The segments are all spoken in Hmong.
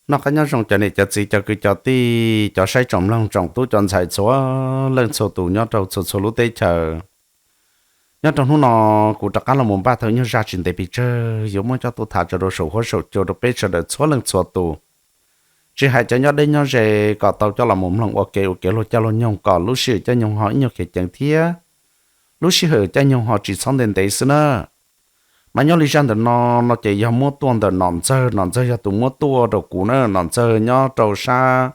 Noj qab nyob zoo cov niam cov txiv cov kwv cov tij cov saib tsoom mloog tsoom tub cov ntxhais txhua leej txhua tus nyob rau txhua txhua lub teb chaws. Nyob rau hnub no kuv rov qab los mus npaj tau nyuag zaj tsis ntev pes tsawg yuav muab coj tuaj tham tso rau saum huab saum cua rau peb sawv daws txhua leej txhua tus, tsis hais cov nyob deb nyob ze kom tau coj los mus mloog ua ke ua kev luag caij luag nyoog kom lub sij hawm caij nyoog ho ib nyuag khiav ceev thiab lub sij hawm caij nyoog ho tsis txhob ntev ntev xwb na. Mas nyob li zaj ntawm no, no ces yog muab tuaj ntawm Nom Ntxawg, Nom Ntxawg yog tus muab tuaj rau kuv na, Nom Ntxawg nyob rau sab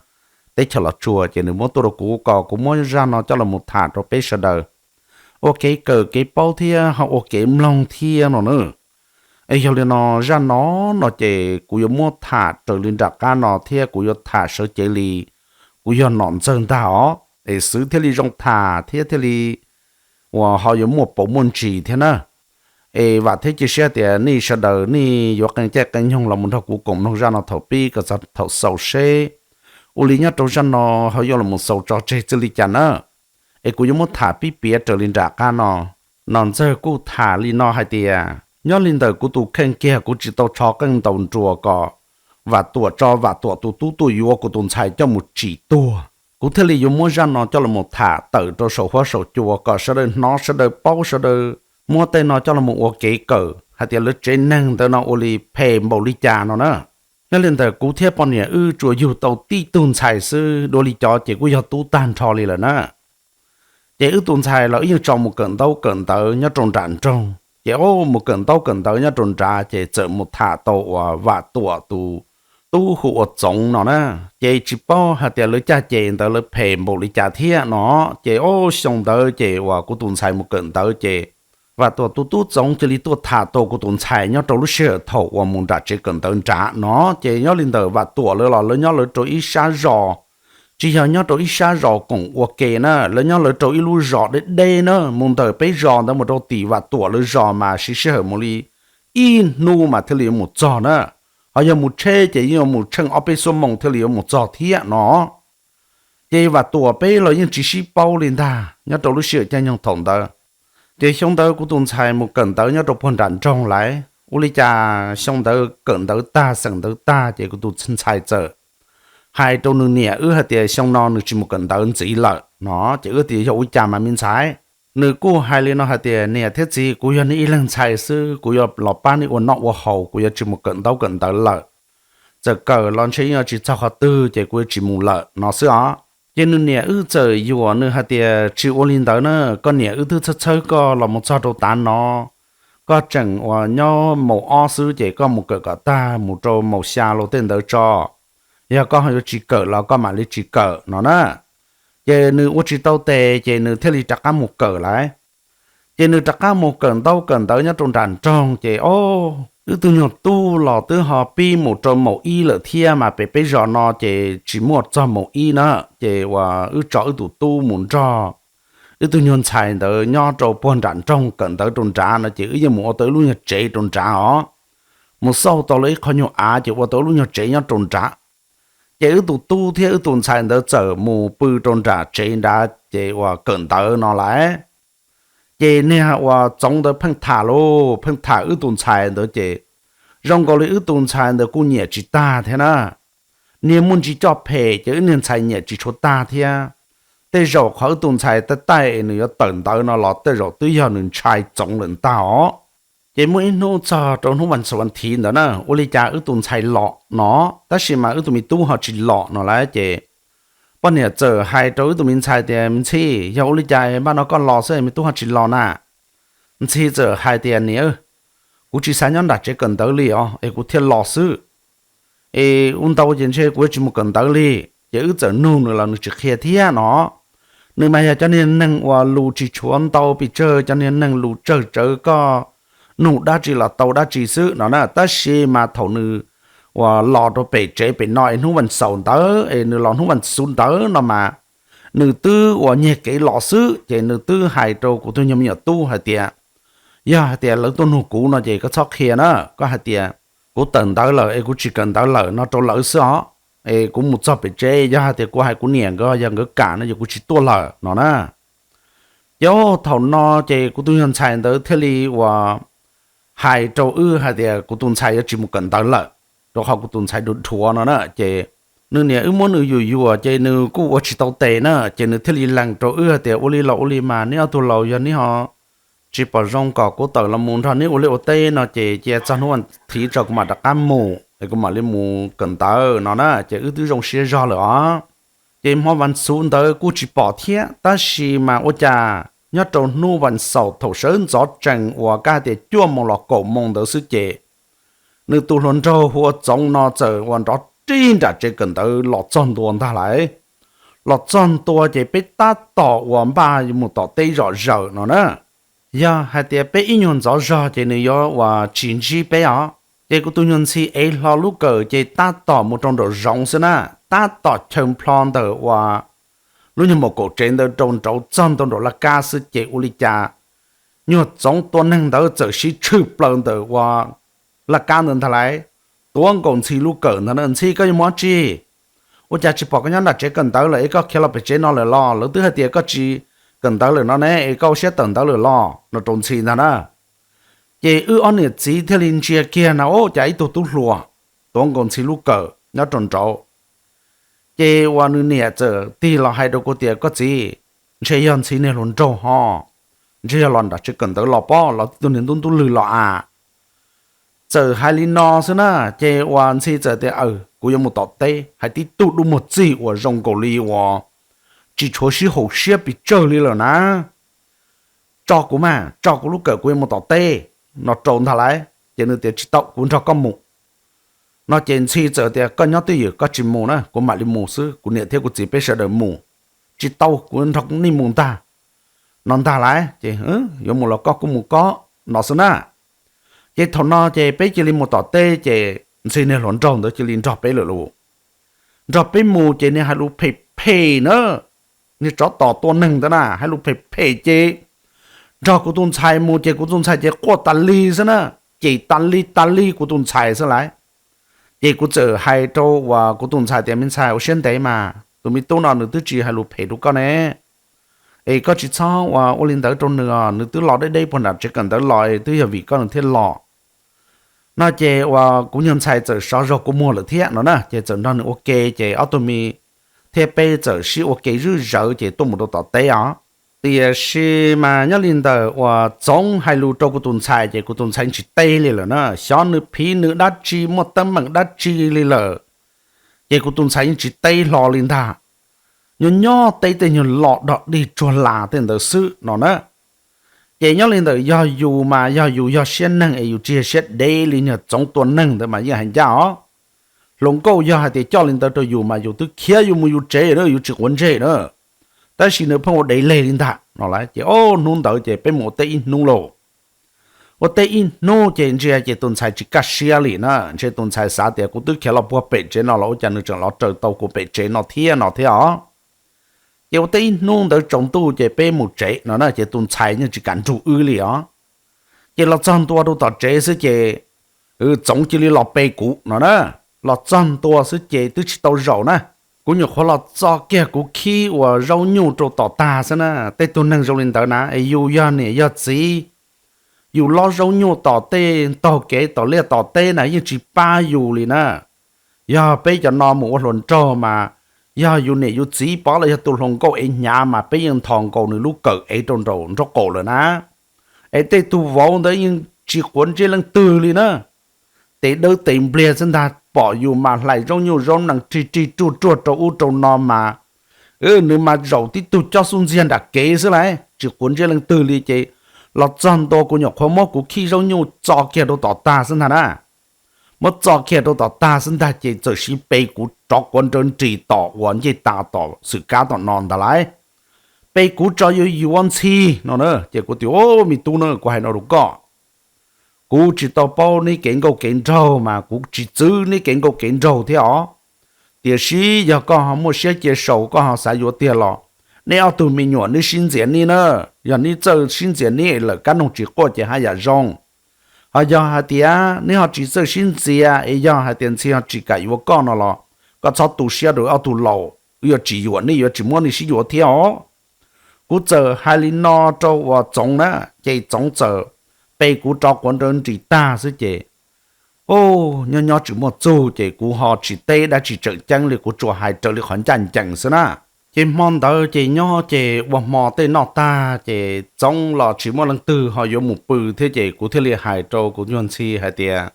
teb chaws Los Tsuas ces nws muab tuaj rau kuv kom kuv muab zaj no coj los mus tham rau peb sawv daws ua kev kawm kev paub thiab ho ua kev mloog thiab no na. Es yog li no, zaj no, no ces kuv yuav muab tham raws li nram qab no thiab kuv yuav tham sawv cev li kuv yog Nom Ntxawg ntag os, es xwv thiaj li zoo tham thiab thiaj li uas ho yuav muaj paus muaj ntsis thiab na. Es vam thiab cia siab tias nej sawv daws nej yuav qee caij qee nyoog los mus nrog kuv koom mloog zaj no thaum pib kom txog thaum xaus seb ua li nyob rau zaj no ho yuav los mus xaus tso tseg txij li cas na. Es kuv yuav muab tham pib piav raws li nram qab no. Nom Ntxawg kuj tham li no hais tias nyob li ntawm kuv tus kheej kiag kuv tsis tau tsho qeej ntaus nruas kom Vam Tuam tso Vam Tuam tus tub tuaj yuav kuv tus ntxhais coj mus tsim tuag, kuv thiaj li yuav muab zaj no coj los mus tham tawm rau saum huab saum cua kom sawv daws hnov sawv daws paub sawv daws muab tej no coj los mus ua kev kawm hais tias lawv tsev neeg ntawd no ua li phem npaum li cas no na. Nyob li ntawm kuv thiab poj niam wb tsuas yug tau tib tug ntxhais xwb, dua li cov ces kuj yog tub tag nrho li lawm na. Ces wb tus ntxhais los wb yeej tso mus kawm ntaub kawm ntawv nyob rau nram nroog, ces o mus kawm ntaub kawm ntawv nyob rau nrad ces txawm mus tham tau uas Vam Tuam tus tub hu ua Txoov no na. Ces tsis paub hais tias lawv caj ces ntawd lawv phem npaum li cas thiab no. Ces o xyoo ntawd ces uas kuv tus ntxhais mus kawm ntawv ces Vam Tuam tus tub Txoov cia li tuaj tham tau kuv tus ntxhais nyob rau lub sij hawm thaum uas mus nram tsev kawm ntawv nrad no. Ces nyob li ntawm Vam Tuam lawv los lawv nyob lawv rau ib sab zos, tsis yog nyob rau ib sab zos koom ua ke na, lawv nyob lawv rau ib lub zos deb deb na, mus ntawm peb zos ntawd mus rau tim Vam Tuam lawv zos mas siv sij hawm mus li ib hnub mas thiaj li yuav mus txog na. Ho yog mus tsheb ces yeej yuav mus tsheej ob peb xuab moos thiaj li yuav mus txog thiab no. Ces Vam Tuam peb los yeej tsis sib paub li ntag nyob rau lub sij hawm caij nyoog thaum ntawd. Ces xyoo ntawd kuv tus ntxhais mus kawm ntawv nyob rau puag nram nroog lawm, ua li cas xyoo ntawd kawm ntawv tag xeem ntawv tag ces kuv tus ntxhais txawm hais rau nws niam wb hais tias xyoo no nws tsis mus kawm ntawv ntxiv lawm no. Ces wb tias yog ua cas mas me ntxhais? Nws kuj hais li no hais tias niam thiab txiv, kuv yog nej ib leeg ntxhais xwb, kuv yuav los pab nej ua noj ua haus, kuv yuav tsis mus kawm ntaub kawm ntawv lawm. Txawm kawm los ntshe yeej yuav tsis txog qhov twg ces kuv yuav tsis mus lawm no xwb os. Ces nws niam wb txawm yuam nws hais tias tsis ua li ntawd na, koj niam wb twb txhawb txhawb koj los mus txog rau tav no, koj tseem uas nyob maus ob xwb ces koj mus kawm kom tag mus rau maus xya los tej ntawd tso, yog koj yuav tsis kawm los koj mam li tsis kawm no na. Ces nws ua tsis tau tes ces nws thiaj li rov qab mus kawm lawm. Ces nws rov qab mus kawm ntaub kawm ntawv nyob rau nram nroog ces o, wb tug nyuag tub los twb ho pib mus rau maus ib lawm thiab mas pem peb zos no ces tsis muaj txog maus ib na. Ces uas wb tso wb tus tub mus nrog wb tug nyuag ntxhais ntawd nyob rau puag nram nroog kawm ntawv rau nrad no ces wb yeej mus ua tau ib lub nyuag tsev rau nrad os. Mus xauj tau lawv ib qho nyuag av ces ua tau ib lub nyuag tsev nyob rau nrad. Ces wb tus tub thiab wb tus ntxhais ntawd txawm mus pw rau nram tsev nrad ces uas kawm ntawv no lawm. Ces niag uas Txoov ntawd pheej tham lauj, pheej tham wb tus ntxhais ntawd ces zoo nkaus li wb tus ntxhais ntawd kuj nyiam tsis tag thiab na. Niag muaj ntsis coj phem ces wb niag ntxhais nyiam tsis tshua tag thiab. Tej zaum qhov wb tus ntxhais taij taij es nws yuav tawm ntawv no los tej zaum twb yog nws ntshai Txoov lawm ntag os. Ces muaj ib hnub txog rau hnub vas xaum vas thiv ntawd na, ua li cas wb tus ntxhais los no, tab sis mas wb tus me tub ho tsis los no lawm ces poj niam txawm hais rau wb tus me ntxhais tias, Me ntxhi, yog ua li cas npaj no koj los xwb me tub ho tsis los na? Ntxhi txawm hais tias, Niam, kuv tsis xav nyob nram tsev kawm ntawv li os es kuv thiaj los xwb. Es ua ntau ces ntshe kuv yuav tsis mus kawm ntawv li. Ces wb txawm nug nws los nws tsis qhia thiab no. Nws mas yog cov niag neeg uas lus tsis tshuav ntau pes tsawg, cov niag neeg lus tsawg tsawv, koj nug dab tsi los tau dab tsi xwb no na. Tab sis mas thaum nws uas los rau pem tsev pem no es hnub vas xaum ntawd es nws los hnub vas xuv ntawd no mas nws twb uas nyiag kev los xwb ces nws twb hais rau kuv tus nyuag me nyuam tub hais tias, Yog hais tias lawv tuaj nug kuv no ces koj txhob qhia na, koj hais tias kuv tawm ntawv lawm es kuv tsis kawm ntawv lawm no rau lawv xwb os. Es kuv mus txog pem tsev yog hais tias kuv hais kuv niam nkawd yog nkawd kam no ces kuv tsis tuaj lawm no na. Ces thaum no ces kuv tus nyuag ntxhais ntawd thiaj li uas hais rau wb hais tias kuv tus ntxhais yuav tsis mus kawm ntawv lawm. rau qhov kuv tus ntxhais dhuav dhuav no na. Ces nws niam wb muab nws yuam yuam ces nws kuj ua tsis tau tes na, ces nws thiaj li lees rau wb hais tias, ua li los ua li mas neb ob tug laus yog neb ho tsis pom zoo kom kuv tawm los mus nrog neb ua liaj ua teb no ces cia txog hnub vas thiv tso kuv mam rov qab mus es kuv mam li mus kawm ntawv no na. Ces wb twb zoo siab zog lawm os. Ces hmo vas xuv ntawd kuj tsis pom thiab, tab sis mas ua cas nyob rau hnub vas xaum thaum sawv ntxov tsees uas kab tias cuaj moos los kaum moos ntawd xwb ces nws tus hluas nraug hu ua Txoov no txawm uas nrov rig nram tsev kawm ntawv los txog ntua ntag lauj. Los txog ntua ces peb tab tom uas npaj mus tom teb zom zaws no na. Yog hais tias peb ib nyuag ntxov zog ces nws yuav uas tsis ntsib peb os. Ces kuv tus nyuag ntxhi ev hlo lub kawm ces tab tom mus rau nraum zoov xwb na, tab tom chaw nplho ntawm uas lub nyuag maum kaum tsev ntawd rau nraud txog ntua nraum laj kab xwb ces ua li cas nyuag Txoov tua neeg ntawd txawm sib tshwm plaws ntawm uas laj kab ntawd ntag lauj. Tuav nkaus Ntxhi lub kawm ntag na, Ntxhi koj yuav mus dab tsi? Ua cas tsis pom koj nyob nram tsev kawm ntawv lawm es koj khiav los pem tsev no lawm los? Lawv twb hais tias koj tsis kawm ntawv lawm no ne es koj ua siab tawm ntawv lawm los? No rau Ntxhi ntag na. Ces wb ob niam txiv thiaj li ntsia kiag na, ua cas ib tug tub hluas tuav nkaus Ntxhi lub kawm nyob rau nraud. Ces uas nws niam txawm tig los hais rau kuv tias, koj txiv, ntshe yog Ntxhi niag hluas nraug ho, ntshe yog los nram tsev kawm ntawv los pob, los tib tug niag ntub ntub lwg los as. Txawm hais li no xwb na, ces uas Ntxhi txawm tias, aws, kuv yuav mus tom teb, hais tib tug dub muag txig uas zoo nkaus li uas tsis tshuav sib haum siab pes tsawg li lawm na. Tso kuv mas, tso kuv lub kawm, kuv yuav mus tom teb, no rau ntag lauj. Ces nws tias, tsis tau, kuv nrog koj mus. No ces Ntxhi txawm tias, koj nyob twj ywm koj tsis mus na, kuv mam li mus xwb, kuv niam thiab kuv txiv peb sawv daws mus. Tsis tau, kuv nrog nej mus ntag, no ntag lauj. Ces yuav mus los koj kuj mus koj, no xwb na. Ces thaum no ces peb cia li mus tom teb, ces Ntxhi niag hluas nraug ntawd cia li nrog peb lawm lauj. Nrog peb mus ces niag hais lus phem phem na, niag tsov tom tua neeg ntawd na, hais lus phem phem ces nrog kuv tus ntxhais mus ces kuv tus ntxhais ces quaj tas li xwb na, cem tas li tas li kuv tus ntxhais xwb lauj. Ces kuv txawm hais rau uas kuv tus ntxhais tias, me ntxhais, ua siab ntev mas, tus me tub no nws twb tsis hais lus phem rau koj ne, es koj tsis txhob uas ua li ntawd rau nws os, nws twb los deb deb puag nram tsev kawm ntawv los es twb yog vim koj nws thiaj los. No ces uas kuv nyuag ntxhais txawm sov zog kua muag lawm thiab no na, ces txawm nrog nws ua ke, ces ob tug me thiab peb txawm sib ua ke zwb zawv ces tuaj mus rau tom teb os. Tiam sis mas nyob li ntawm uas Txoov hais lus rau kuv tus ntxhais ces kuv tus ntxhais tsis teb li lawm na, xyov nws phiv nws dab tsi muaj teeb meem dab tsi li lawm, ces kuv tus ntxhais yeej tsis teb hlo li ntag. Nyob nyob teb tej nyuag lo dog dig tsuag las tej ntawd xwb no na. Ces nyob li ntawm yog yus mas yog yus yog siab neeg es yus tsis yog siab dev li niag Txoov tua neeg ntawd mas yeej hais ncaj os. Hluas nkauj yog hais tias coj li ntawd rau yus mas yus twb khiav yus mus yus tsev na, yus tsis quav ntsej na. Tab sis nws pheej ua dev leg li ntag no lauj. Ces o, hnub ntawd ces peb mus ua teb ib hnub lauj. Ua teb ib hnub ces ntsia ces tus ntxhais tsis kaj siab li na, ntshe tus ntxhais xav tias kuv twb khiav los puag pem tsev no los ua cas nws tseem los raws tau kuv pem tsev no thiab no thiab os. Ces ua teb ib hnub ntawd tsaus ntuj ces peb mus tsev no na, ces tus ntxhais yeej tsis kam nrug wb li os. Ces los txog ntua rau tom tsev xwb ces Txoov cia li los pe kuv no na. Los txog ntua xwb ces twb tsis tau zaum na, kuv nyuam qhuav los txo kiag kuv khib uas zaub nyuj rau tom tag xwb na. Tej tug neeg zoo li ntawd na es yus yog niam yog txiv, yus lob zaub nyuj tom tej ntaug kev tom liaj tom teb na yeej tsis pab yus li na. Yog peb cov no mus ua hluas nraug mas yog yus niam yus txiv pom los yog tus hluas nkauj ev hnyav mas peb yeej nthos nkaus nws lub kawm ev rau nraum nraub qaum lawm na. Es tej tug vauv ntawd yeej tsis quav ntsej leej twg li na. Tes dawb tes npliag xwb ntag, pom yus mas hlais zaub nyuj zaub nees rig rig ruaj ruaj rau ub rau no mas, nws mas zaum tib tug cob xub ntxiag nram kev xwb lauj, tsis quav ntsej leej twg li. Ces los txog ntua kuv nyuam qhuav muab kuv khib zaub nyuj txo kiag rau tom tag xwb ntag na. Muab txo kiag rau tom tag xwb ntag ces txawm siv pe kuv rov quav nrawv nris tom uas ncej tas tom xwm kab tom no ntag lauj. Pe kuv tso yuav yuav Ntxhi no na. Ces kuv tias, o, me tub na, kuv hais no rau koj, kuv tsis tau paub neb kev nkauj kev nraug mas kuv tsis txwv neb kev nkauj kev nraug thiab os. Tiam sis yog koj ho muaj siab cia saus koj ho xav yuav tiag los, neb ob tug me nyuam neb sib ntxias neb na. Yog neb txawj sib ntxias neb lawm kab noog tsis quaj ces haj yam zoo. Ho yog hais tias neb ho tsis txawj sib ntxias es yog hais tias Ntxhi ho tsis kam yuav koj no los, koj txhob tu siab rau ob tug laus, wb yuav tsis yuam neb, yuav tsis muab neb sib yuav thiab os. Kuv txawm hais li no rau uas Txoov na, ces Txoov txawm pe kuv rov quav nrawv nris tag xwb ces Ub, nyob nyob tsis muaj txuj ces kuv ho tsis teb dab tsi tseem ceeb li, kuv tsuas hais raws li qhov ncaj ncees xwb na. Ces hmo ntawd ces nyob ces ua hmo tej noj tag ces Txoov los tsis muaj leej twg ho yuav mus pw thiab ces kuv thiaj li hais rau kuv nyuag ntxhi hais tias,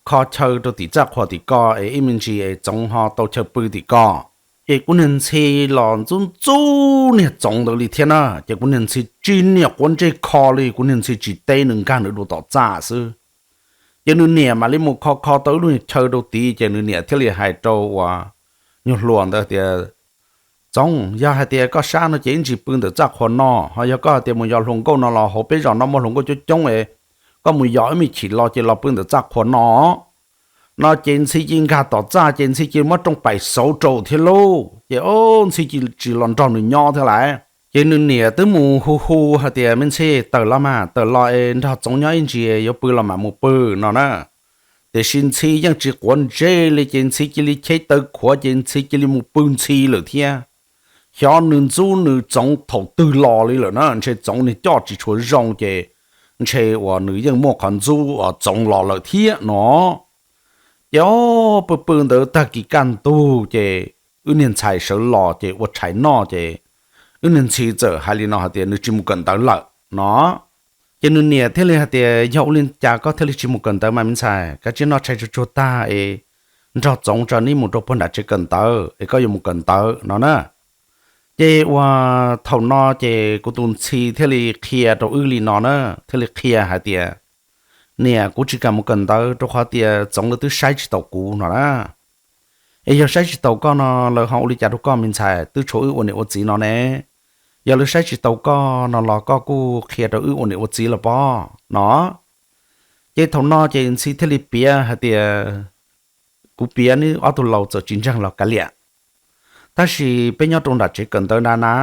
kho chaw rau tim txaj qhua tim ko es ib me ntsis es Txoov ho tau chaw pw tim ko. Ces kuv niag ntxhi los ntxub ntxub niag Txoov ntawd li thiab na, ces kuv niag ntxhi tsis niam quav ntsej kho li, kuv niag ntxhi tsis teb, nws nkag nws dua tom txaj xwb. Ces nws niam mam li mus kho kho tau ib lub chaw rau tid ces nws niam thiaj li hais rau uas nyuag hluas ntawd tias, Txoov, yog hais tias koj sab no ces ib ntsis pw ntawm txaj qhua no, ho yog koj hais tias mus yos hluas nkauj no los hauv peb zos no muaj hluas nkauj coob coob es koj mus yos ib me chim los ces los pw ntawm txaj qhua no. No ces ntxhi cia nkag tom txaj ces ntxhi cia muab rooj paim xauv rau thiab lauj, ces ub, ntxhi cia tsis los nrog nws nyob thiab lawm. Ces nws niam twb mus hu hu hais tias, Me ntxhi, tawm los mas, tawm los es nrog Txoov nyob ib ntsis, yuav pw los mam mus pw no na. Tiam sis ntxhi yeej tsis quav ntsej li ces ntxhi cia li cheb taw khuav ces ntxhi cia li mus pw ntxhi lawm thiab. Xyov nws ntxub nws Txoov thaum twg los li lawm na, ntshe Txoov niag coj tsis tshua zoo ces ntshe uas nws yeej muaj qhov ntxub uas Txoov los lawm thiab no. Ces ob pw pw ntawd tag kis kaj ntug ces wb niag ntxhais sawv los ces ua tshais noj ces wb niag ntxhi txawm hais li no hais tias nws tsis mus kawm ntawv lawm no. Ces nws niam thiaj li hais tias, Yog ua li cas koj thiaj li tsis mus kawm ntawv mas me ntxhais? Kav tsij noj tshais tsuag tsuag tag es nrog Txoov tso neb mus rau puag nram tsev kawm ntawv es koj yuav mus kawm ntawv no na. Ces uas thaum no ces kuv tus ntxhi thiaj li qhia rau wb li no na, thiaj li qhia hais tias, Niam, kuv tsis kam mus kawm ntawv rau qhov tias Txoov lawv twb saib tsis taus kuv no na. Es yog saib tsis taus koj no lawv ho ua li cas rau koj me ntxhais? Twb tshuav wb ua niam ua txiv no ne. Yog lawv saib tsis taus koj no los koj kuj qhia rau wb ua niam ua txiv los pob no. Ces thaum no ces ntxhi thiaj li piav hais tias, Kuv piav, neb ob tug laus txawm tsis ntseeg los kav liam, tab sis peb nyob rau nram tsev kawm ntawv na na,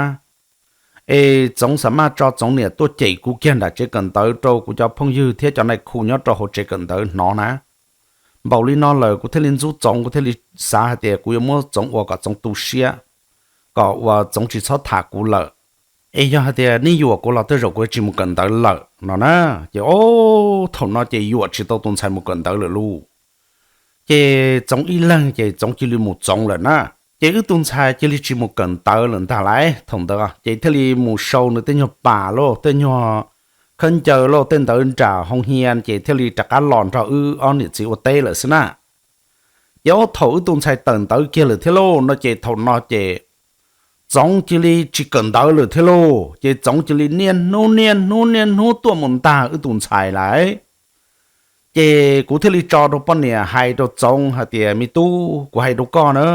es Txoov xa maj tso Txoov niam tuaj cem kuv kiag nram tsev kawm ntawv rau kuv cov phooj ywg thiab cov nais khu nyob rau hauv tsev kawm ntawv hnov na. Npaum li no lawm kuv thiaj li ntxub Txoov, kuv thiaj li xav hais tias kuv yuav muab Txoov ua kom Txoov tu siab, kom uas Txoov tsis txhob tham kuv lawm. Es yog hais tias neb yuam kuv los tej zaum kuv tsis mus kawm ntawv lawm no na. Ces ob, thaum no ces yuam tsis tau tus ntxhais mus kawm ntawv lawm lauj. Ces Txoov ib leeg ces Txoov cia li mus Txoov lawm na. Ces wb tus ntxhais cia li tsis mus kawm ntawv lawm ntag lauj. Thaum ntawd ces thiaj li mus sau nws tej nyuag pas lauj, tej nyuag khaub ncaws lauj, tej ntawd nram hoo hia ces thiaj li rov qab los nrog wb ob niam txiv ua teb lawm xwb na. Ces ob, thaum wb tus ntxhais tawm ntawv kiag lawm thiab lauj no ces thaum no ces Txoov cia li tsis kawm ntawv lawm thiab lauj. Ces Txoov cia li niaj hnub niaj hnub niaj hnub tuaj mus ntag wb tus ntxhais lauj. Ces kuv thiaj li tso rau poj niam hais rau Txoov hais tias, Me tub, kuv hais rau koj na,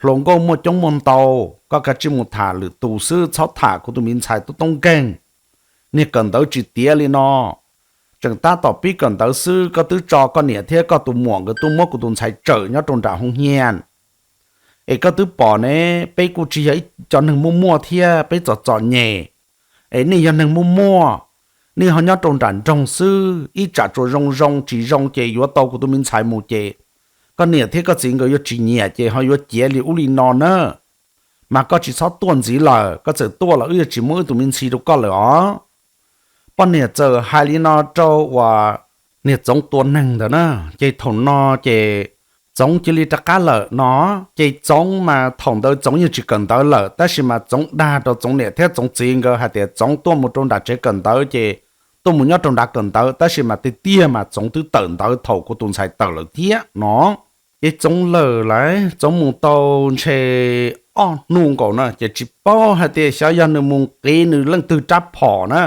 hluas nkauj muaj coob muaj ntau, koj kav tsij mus tham lwm tus xwb, txhob tham kuv tus me ntxhais tub toob nkeeg. Niag kawm ntawv tsis tiav li no, tseem tab tom pib kawm ntawv xwb koj twb tso koj niam thiab koj tus muam nkawd tuaj muab kuv tus ntxhais tsawm nyob rau nram hoo hia. Es koj twb pom ne, peb kuj tsis yog ib co neeg muaj muaj thiab, peb txom txom nyem. Es nej yog neeg muaj muaj, nej ho nyob rau nram nroog xwb, ib tsam tsuas zoo zoo tsis zoo ces yuav tau kuv tus me ntxhais mus ces koj niam thiab koj txiv nkawd yuav tsis nyiam ces ho yuav ciav li ub li no na. Mas koj tsis txhob tuaj ntxiv lawm, koj txawm tuaj los wb yuav tsis muab wb tus me ntxhi rau koj lawm os. Poj niam txawm hais li no rau uas niag Txoov tua neeg ntawd na. Ces thaum no ces Txoov cia li rov qab lawm no. Ces Txoov mas thaum ntawd Txoov yeej tsis kawm ntawv lawm, tab sis mas Txoov dag rau Txoov niam thiab Txoov txiv nkawd hais tias Txoov tuaj mus rau nram tsev kawm ntawv ces tuaj mus nyob rau nrad kawm ntawv, tab sis mas tiag tiag mas Txoov twb tawm ntawv thaum kuv tus ntxhais tawm lawm thiab no. Ces Txoov lawm lauj, Txoov mus tau ntshe ob hnub nkaus na, ces tsis paub hais tias xyov yog nws mus qiv nws leej twg rab phom na,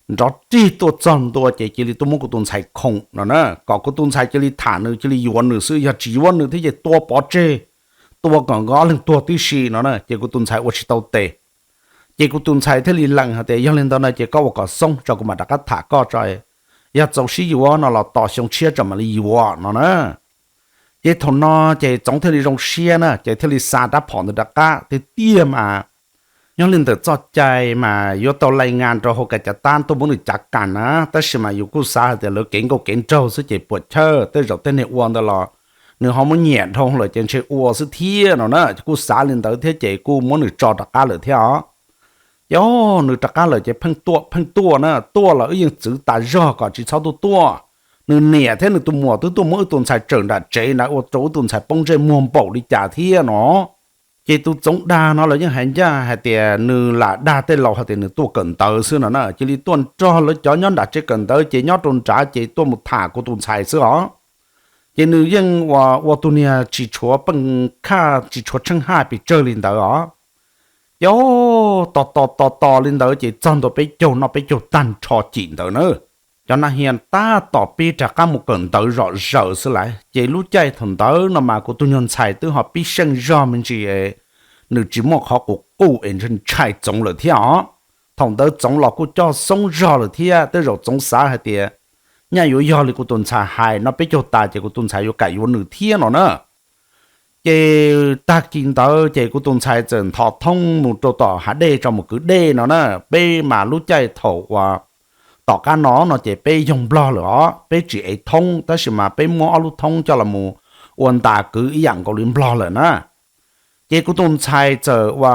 nrov rig tuaj txog ntua ces cia li tuaj muab kuv tus ntxhais khoom no na, kom kuv tus ntxhais cia li tham nws, cia li yuav nws xwb, yog tsis yuav nws thiab ces tua pov tseg, tua kom nkawd ob leeg tuag tib si no na. Ces kuv tus ntxhais ua tsis tau tes. Ces kuv tus ntxhais thiaj li lees hais tias, Yog li ntawd no ces koj ua kom xoob tso kuv mam rov qab tham koj tso, yog txaus sib yuav no los tos xyoo tshiab tso mam li yuav no na. Ces thaum no ces Txoov thiaj li zoo siab na, ces thiaj li xa rab phom ntawd rov qab. Tiag tiag mas nyob li ntawm txoj cai mas yuav tau lais ngas rau hauv kav cav tab tuaj muab nws cav kas na, tab sis mas yus kuj xav hais tias lawv kev nkauj kev nraug xwb ces puam chawj, tej zaum tej neeg ua ntawd los nws ho muab nyiam dhau lawm ces ntshe ua xwb thiab no na. Kuj xav li ntawd thiab ces kuj muab nws tso rov qab lawm thiab os. Ces nws rov qab lawm ces pheej tuaj pheej tuaj na, tuaj los wb yeej txwv tas zog kom tsis txhob tuaj tuaj. nws niam thiab nws tus muam twb tuaj muab wb tus ntxhais tsawm nram tsev ntawd ua rau wb tus ntxhais poob ntsej muag npaum li cas thiab no. Ces tus Txoov dag no los yeej hais ncaj hais tias nws lam dag tej laus hais tias nws tuaj kawm ntawv xwb no na, cia li tuaj nrog lawv cov nyob nram tsev kawm ntawv ces nyob rau nrad ces tuaj mus tham kuv tus ntxhais xwb os. Ces nws yeej ua ua tus niag tsis tshuav peej khaj tsis tshuav tsheej haj pes tsawg li ntawd os. Ces tos tos tos tos li ntawd ces txog ntua peb caug noj peb caug tag nrho cim ntawd na, cov nab hias tab tom pib rov qab mus kawm ntawv zom zaws xwb lawm. Ces lub caij thaum ntawd no mas kuv tus nyuag ntxhais twb ho pib seej zog me ntsis, nws tsis muaj qhov quv quj es ntshai Txoov lawm thiab os. Thaum ntawd Txoov los kuj coj xoob zog lawm thiab, tej zaum Txoov xav hais tias nyaj yuav yog li kuv tus ntxhais hais no peb caug tas ces kuv tus ntxhais yuav kam yuav nws thiab no na. Ces tag kis ntawd ces kuv tus ntxhais txawm nthos thoob mus rau tom hav dej tso mus kwv dej no na. Peb mas lub caij thaum uas tom qab no no ces peb yog Nplog lawm os, peb tsis ev thoob tab sis mas peb muab ob lub thoob coj los mus ua ntas kwv ib yam nkaus li Nplog lawm na. Ces kuv tus ntxhais txawm ua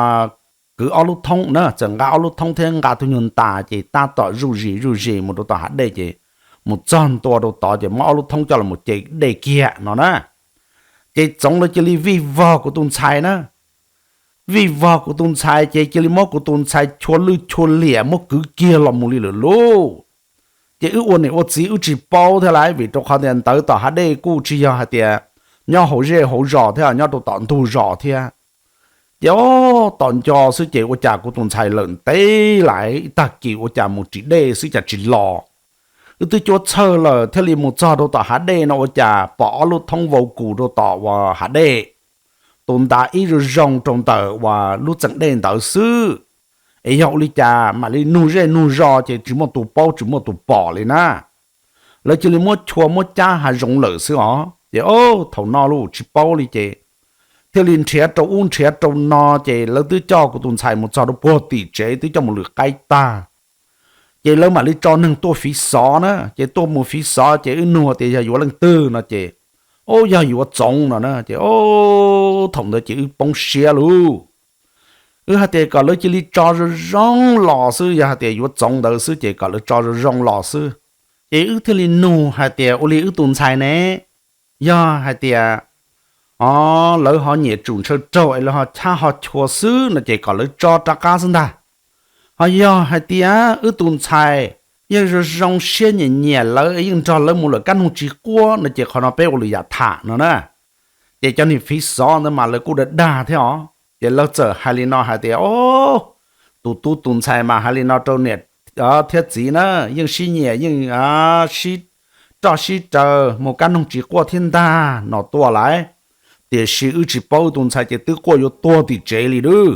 kwv ob lub thoob na, txawm nqa ob lub thoob thiab nqa tus nyuag ntas ces tab tom zuj zus zuj zus mus rau tom hav dej ces mus txog ntua rau tod ces muab ob lub thoob coj los mus ce dej kiag no na. Ces Txoov lawv cia li vij vog kuv tus ntxhais na. Vij vog kuv tus ntxhais ces cia li muab kuv tus ntxhais chua lwj chua liam muab kwv kiag los mus li lawm lauj. Ces wb ua niam ua txiv wb tsis paub thiab lauj, vim rau qhov tias ntawd tom hav dej kuj tsis yog hais tias nyob hauv zej hauv zos thiab, nyob rau tom ntug zos thiab. Ces o, tom nco xwb ces ua cas kuv tus ntxhais lawm ntev lawm ib tag kis ua cas mus ris dej xwb cas tsis los. Wb twb cuab txhawj lawm thiaj li mus txog rau tom hav dej no ua cas pom ob lub thoob vau kus rau tom uas hav dej. Tus ntas ib zoo zoo rau ntawm uas lub txeem dej ntawd xwb. Es yog ua li cas mam li nug zej nug zos ces tsis muaj tus paub tsis muaj tus pom li na. Lawv cia li muab chua muab cab hav zoov lawm xwb os. Ces o, thaum no lauj tsis paub li ces thiaj li nrhiav rau ub nrhiav rau no ces lawv twb coj kuv tus ntxhais mus txog rau puag tim tsev twb coj mus lwm qaib tag. Ces lawv mam li tso neeg tuaj fiv xov na, ces tuaj mus fiv xov ces wb nug tias yog yuav leej twg no ces o, yog yuav Txoov no na. Ces o, thaum ntawd ces wb poob siab lauj. Wb hais tias kom lawv cia li tso zoo zoo los xwb, yog hais tias yuav Txoov ntawd xwb ces kom lawv tso zoo zoo los xwb. Ces wb thiaj li nug hais tias ua li wb tus ntxhais ne, yog hais tias o, lawv ho nyiam tsum ntshaw raug es lawv ho chab ho chua xwb no ces kom lawv tso rov qab xwb ntag. Ho yog hais tias wb tus ntxhais yeej zoo zoo siab nyiam nyiam lawv yeej nrog lawv mus lawm kab noog tsis quaj no ces qhov no peb ua lwm yam tham no na. Ces cov niag fiv xov ntawd mas lawv kuj dag dag thiab os. Ces lawv txawm hais li no hais tias o, tus tub tus ntxhais mas hais li no rau niam thiab txiv na, yeej sib nyiam yeej sib roj sib raws mus kab noog tsis quaj thiab ntag no tuaj lawm. Tiam sis wb tsis paub wb tus ntxhais ces twb quaj yuav tuag tim tsev li lauj.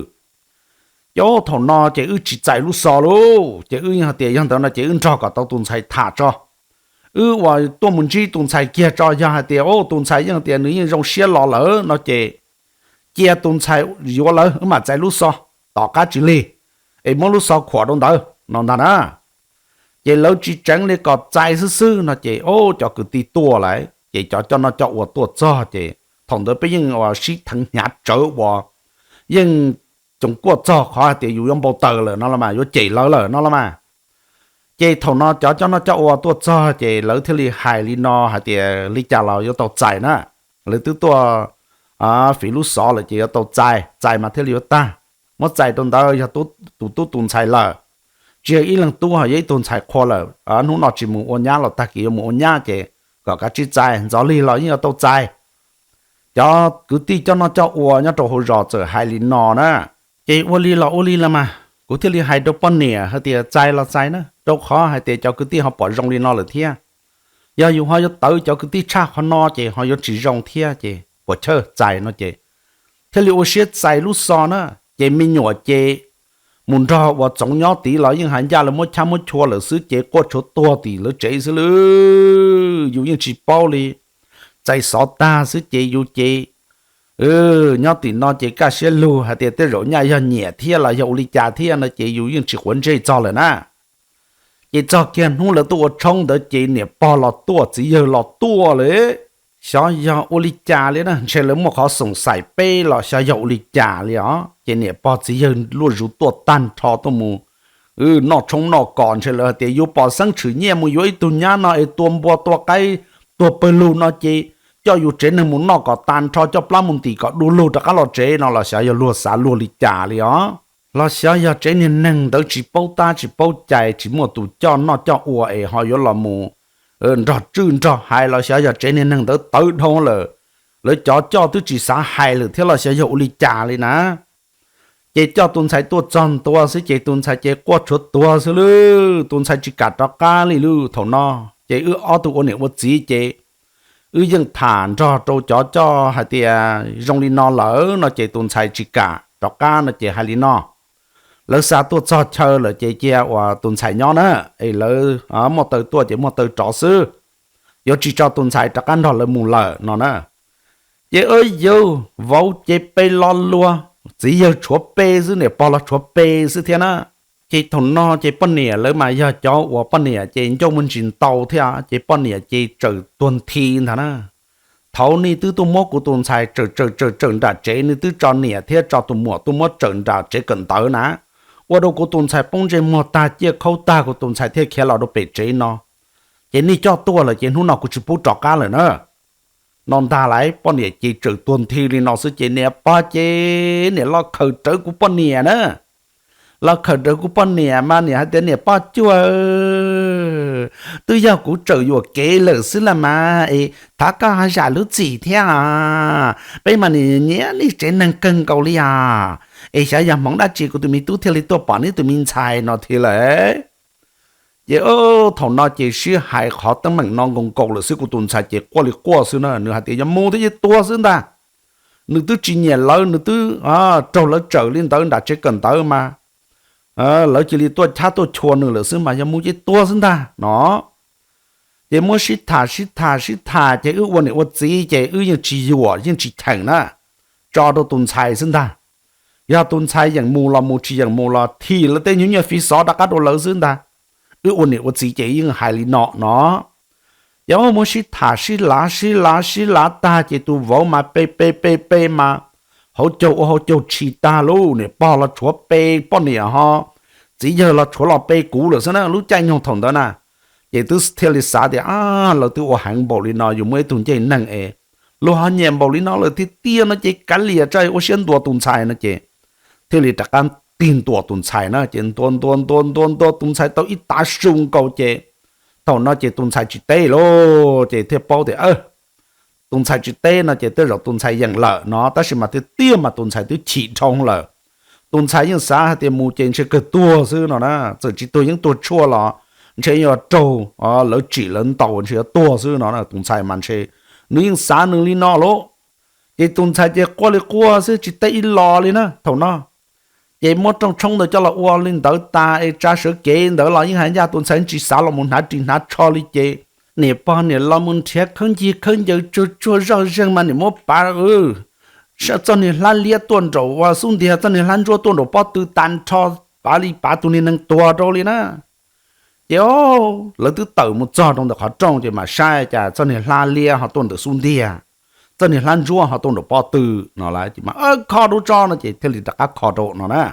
Ces thaum no ces wb tsis txais lub xov lauj, ces wb yeej hais tias yog ntawd no ces wb nrog kom tau tus ntxhais tham tso. Wb uas tuaj mus ntsib tus ntxhais kiag tso, yog hais tias o tus ntxhais yeej tias nws yeej zoo siab los lawm no ces cia tus ntxhais yuav lawv, wb mam txais lub xov tom qab tsis lig es muab lub xov khuam rau ntawd no ntag na. Ces lawv tsis tseev li kom txais xwb xwb no ces o cov kwv tij tuaj lawm ces cov coj noj coj ua tuaj txog ces thaum ntawd peb yeej sib theev hnyav tsawv uas yeej coos kuaj txog qhov hais tias yus yuav npau taws lawm no los mas, yuav cem lawv lawm no los mas. Ces thaum no cov coj noj coj ua tuaj txog ces lawv thiaj li hais li no hais tias li cas los yuav tau txais na. Lawv twb tuaj fiv lub xov lawm ces yuav tau txais, txais mas thiaj li yuav tag. Muab txais rau ntawd yog tus tub tus ntxhais lawm, tsis yog ib leeg tub ho yog ib tug ntxhais qhua lawm, hnub no tsis mus ua nyab los tag kis yuav mus ua nyab ces kom kav tsij txais, ntxov lig los yeej yuav tau txais. Cov kwv tij coj noj coj ua nyob rau hauv zos txawm hais li no na. Ces ua li los ua li los mas, kuv thiaj li hais rau poj niam hais tias txais los txais na, rau qhov hais tias cov kwv tij ho pom zoo li no lawm thiab. Yog yus ho yuav tawv cov kwv tij tshaj qhov no ces ho yuav tsis zoo thiab ces puas chawj txais no ces thiaj li ua siab txais lub xov na. Ces me nyuam ces mus nrog uas Txoov nyob tid los yeej hais ncaj lawv muab chab muab chua lawm xwb ces quaj tshuav tuag tim lawv tsev xwb lawm, yus yeej tsis paub li. Txais xov tag xwb ces yus ces nyob tim no ces kaj siab lug hais tias tej zaum nyaj yog nyiam thiab los yog ua li cas thiab no ces yus yeej tsis quav ntsej txog lawm na. Ces txog kiag hnub lawv tuaj ua tshoob ntawd ces niam pog los tuaj txiv yawg los tuaj lawm. Xyov yog ua li cas li na, ntshe lawv muaj qhov xoom xaim peb los xyov yog ua li cas li os. Ces niam pog txiv yawg luaj zus tuaj tag nrho tuaj mus noj tshoob noj kos ntshe lawv hais tias yus pom xeeb tshwm nyiaj mus yuav ib tug nyab no es tua npua tua qaib, tuag pawg lug no ces coj yus tsev neeg mus noj kom tas nrho, coj plab mus ntim kom du lug rov qab los tsev no los xyov yog luag xav luag li cas li os. Los xyov yog tsev niag neeg ntawd tsis paub tab tsis paub cai, tsis muaj tus coj noj coj ua es ho yuav los mus nrog tswj nrog hais, los xyov yog tsev niag neeg ntawd tawv dhau lawm, lawv cov coj twb tsis xav hais lawm thiab los xyov yog ua li cas li na. Ces coj tus ntxhais tuaj txog ntua xwb ces tus ntxhais ces quaj tshuav tuag xwb lawm, tus ntxhais tsis kam rov qab li lawm. Thaum no ces wb ob tug ua niam ua txiv ces wb yeej tham nrog rau cov coj hais tias zoo li no lawm no ces tus ntxhais tsis kam rov qab no ces hais li no, lawv xa tuaj txog chaw lawm ces cia uas tus ntxhais nyob na, es lawv muaj taw tuaj ces muaj taw rov xwb, yuav tsis tso tus ntxhais rov qab nrog lawv mus lawm no na. Ces ua yus vauv ces pe lo lua, txiv yawg tshuav pe xwb, niam pog los tshuav pe xwb thiab na. Ces thaum no ces poj niam lawv mas yog cov uas poj niam ces ncauj muaj ntsis ntau thiab, ces poj niam ces tsawm tuag nthi ntag na. Thaum nej twb tuaj muab kuv tus ntxhais tsawm tsawm tsawm tsawm nram tsev, nej twb tso niam thiab tso tus muam tuaj muab tsawm nram tsev kawm ntawv na, ua rau kuv tus ntxhais poob ntsej muag tag ciaj khaub tag, kuv tus ntxhais thiaj khiav los rau pem tsev no. Ces nej coj tuaj lawm ces hnub no kuv tsis pub rov qab lawm na. No ntag lauj, poj niam ces tsawm tuag nthi li no xwb ces niam pog ces niam los khawm rawv kuv poj niam na. Los khawm rawv kuv poj niam mas niam hais tias niam pog cuag, twb yog kuv tsawm yuam kev lawm xwb las mas es thov koj ho zam lub txim thiab os. Peb mas niam nyiam nej tsev neeg kawg nkaus li os. Es xyov yog hmoov dab tsi kuv tus me tub thiaj li tuaj pom neb tus me ntxhais no thiab lawm. Ces thaum no ces sib hais qhov teeb meem no nkaus nkaus lawm xwb, kuv tus ntxhais ces quaj li quaj xwb na, nws hais tias yog mus thiab yeej tuag xwb ntag. Nws twb tsis nyiam lawv, nws twb raug lawv tsawm li ntawd nram tsev kawm ntawv mas lawv cia li tuaj chab tuaj chua nws lawm xwb mas yog mus ces tuag xwb ntag no. Ces muab sib tham sib tham sib tham ces wb ua niam ua txiv ces wb yeej tsis yuam yeej tsis cheem na, tso rau tus ntxhais xwb ntag. Yog tus ntxhais yeem mus los mus, tsis yeem mus los thim lawv tej nyuag nyiaj fij xov rov qab rau lawv xwb ntag. Wb ua niam ua txiv ces yeej hais li no no. Ces muab sib tham sib lav sib lav sib lav tag ces tus vauv mas pe pe pe pe mas hauv caug ua hauv caug tshis tag lauj, niam pog los tshuav pe, poj niam ho txiv yawg los tshuav los pe kuv lawm xwb na lub caij nyoog thaum ntawd na. Ces twb thiaj li xav tias lawv twb ua heev npaum li no, yus muaj ib tug ncej neeg es luag ho nyiam npaum li no lawm tiag tiag no ces kav liam tso ua siab ntuas tus ntxhais no ces thiaj li rov qab tig ntuas tus ntxhais na. Ces ntuas ntuas ntuas ntuas ntuas tus ntxhais tau ib tav su nkaus ces thaum no ces tus ntxhais tsis teb lauj, ces thiaj paub tias tus ntxhais tsis teb no ces tej zaum tus ntxhais yeem lawm no, tab sis mas tiag tiag mas tus ntxhais twb chim dhau lawm. Tus ntxhais yeej xav hais tias mus ces ntshe kawg tuag xwb no na, txawm tsis tuag yeej tuag tshuaj los ntshe yuav raug lawv tsim lawv ntaus ntshe yuav tuag xwb no, tus ntxhais mas ntshe nws yeej xav nws li no lauj. Ces tus ntxhais ces quaj li quaj xwb tsis teb ib los li na thaum no. Ces muab rooj tshoob ntawd coj los ua li ntawd tas es tsa sawv kev ntawd los yeej hais ncaj tus ntxhais tsis xav los mus hnav ris hnav tsho li ces niam pog niam los mus nrhiav khaub ncig khaub ncaws tsuag tsuag zoj zeeg mas niam muab pav txoj niag hlab liab tuaj nraum ua xub ntiag, txoj niag hlab ntsuab tuaj nraum pob tw tas nrho, pav li pav tus niag neeg tuag rau li na. Ces lawv twb tawm mus txog rau ntawm qhov rooj ces mam saib cas txoj niag hlab liab ho tuaj ntawm xub ntiag, txoj niag hlab ntsuab ho tuaj nraum pob tw no lawm ces mam kho rau tso no ces thiaj li rov qab kho rau no na.